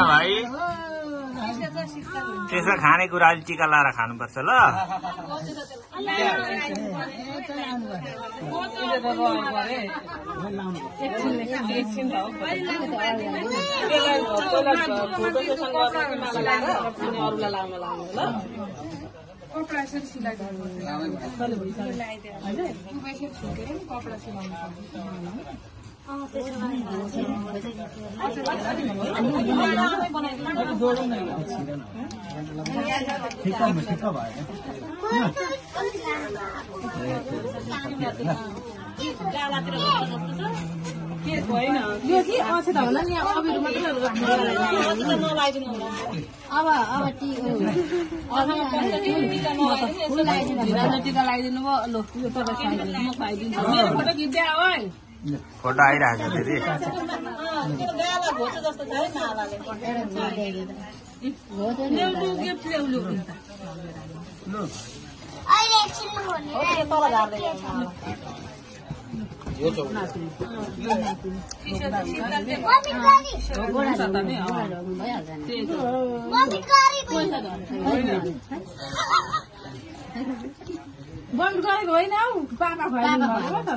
भाइ त्यसो खानेकुरा अलि टिका लाएर खानुपर्छ ल। फोटो आइरहेको छ दिदी। बन्द गरेको होइन हौ, पापा खुवाइदिनु भएको त।